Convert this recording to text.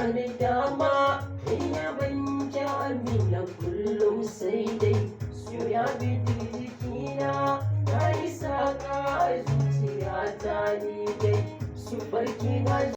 Bani dama in yaban ki, Amina, kullum, sai dai so ya bi jikina, na yi saƙa a zuciyata, ni dai su farki na.